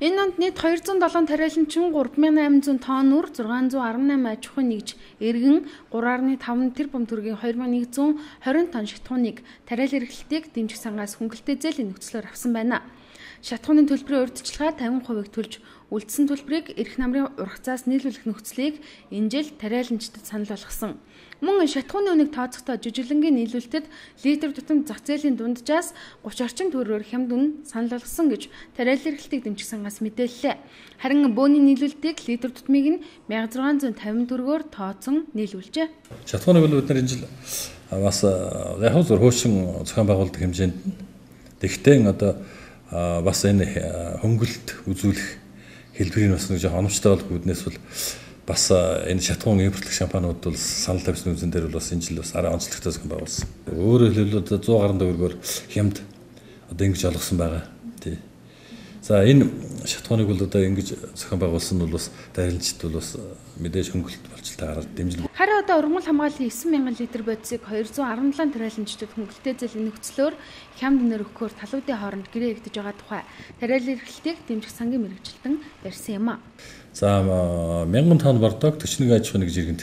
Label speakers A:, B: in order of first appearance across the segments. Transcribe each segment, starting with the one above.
A: Энэ онд нийт 207 тариаланчин 3800 тонн үр 618 аж ахуйн нэгж эргэн 3.5 тэрбум төгрөгийн 2120 тонн шатахууныг тариал эрхлэлтийг дэмжих сангаас хөнгөлөлттэй зээлийн нөхцлөөр авсан байна. Шатахууны төлбөрийн урьдчилгаа 50%-ийг төлж үлдсэн төлбөрийг эрх намрын ургацаас нийлүүлэх нөхцөлийг энэ жил тариаланчдад санал болгосон. Мөн шатахууны үнийг тооцохдоо жижиглэнгийн нийлүүлэлтэд литр тутамд зах зээлийн дунджаас 30 орчим төгрөгөөр хямд үн санал болгосон гэж тариалан эрхлэлтийг дэмжих сангаас мэдээллээ. Харин бөөний нийлүүлэлтийг литр тутмыг нь 1650 төгрөгөөр тооцон нийлүүлжээ.
B: Шатахууныг бол бид нар энэ жил бас яг зөв хуучин зохион байгуулалт хэмжээнд тэгтэн одоо бас энэ хөнгөлөлт үзүүлэх хэлбэрийн бас нэг жоохон оновчтой болох үүднээс бол бас энэ шатахуун импортлох шампанууд бол санал тавьсан үзэн дээр бол бас энэ жил бас арай онцлогтой зохион байгуулсан. Өөрөөр хэлбэл одоо 100 гаруй төгрөгөөр хямд одоо ингэж олгосон байгаа. Тий. За энэ шатахууныг бол одоо ингэж зохион байгуулсан нь бол бас тариаланчид бол бас мэдээж хөнгөлөлт болчлоо гараад дэмжлэг.
A: Харин одоо ургамал хамгааллын 9,000 литр бодисыг 217 тариаланчдад хөнгөлөлттэй зээлийн нөхцлөөр хямд үнээр өгөхөөр талуудын хооронд гэрээ хийгдэж байгаа тухай тариалан эрхлэлтийг дэмжих сангийн мэргэжилтэн ярьсан юм а.
B: За 1000 тонн бордог 41 аж ахуйн нэг жиргэнд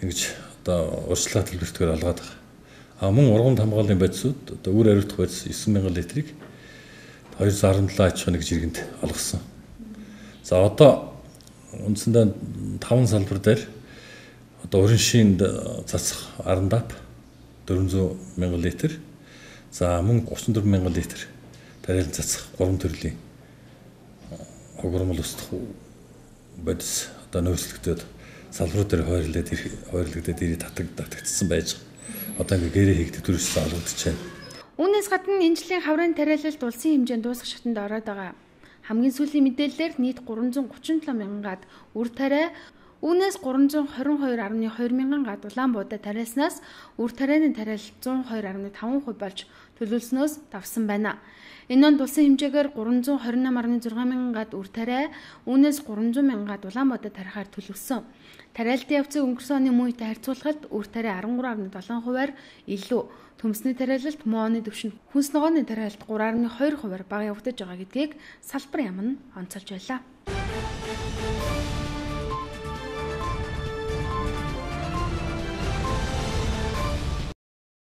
B: ингэж одоо урьдчилгаа төлбөртөөр олгоод байгаа. А мөн ургамал хамгааллын бодисууд одоо үр ариутгах бодис 9,000 литрийг 217 аж ахуйн нэг жиргэнд олгосон. За одоо үндсэндээ 5 салбар дээр одоо уран шинд цацах арандап 400,000 литр, за мөн 34,000 литр тариалан цацах 3 төрлийн хугурмал устгах бодис одоо нөөцлөгдөд салбарууд дээр хойрлогдоод ирээ татагдсан байж байгаа. Одоо ингээ гэрээ хийгдэх төрөссөн олгогдож байна.
A: Үүнээс гадна энэ жилийн хаврын тариалалт улсын хэмжээнд дуусах шатанд ороод байгаа. Хамгийн сүүлийн мэдээллээр нийт 337 мянган гад үр тариа, үүнээс 322.2 мянган гад Улаанбуудад тариалснаас үр тарианы тариалалт 102.5% болж төлөвлөснөөс давсан байна. Энэ онд улсын хэмжээгээр 328.6 мянган гад үр тариа, үүнээс 300 мянган гад Улаанбуудад тарихаар төлөвлөсөн. Тариалалтын явцыг өнгөрсөн оны мөн үетэй харьцуулахад үр тариа 13.7%-аар илүү, төмсний тариалалт мөн оны түвшинд хүнс ногооны тариалалт 3.2%-аар бага явагдаж байгаа гэдгийг салбар яам нь онцолж байлаа.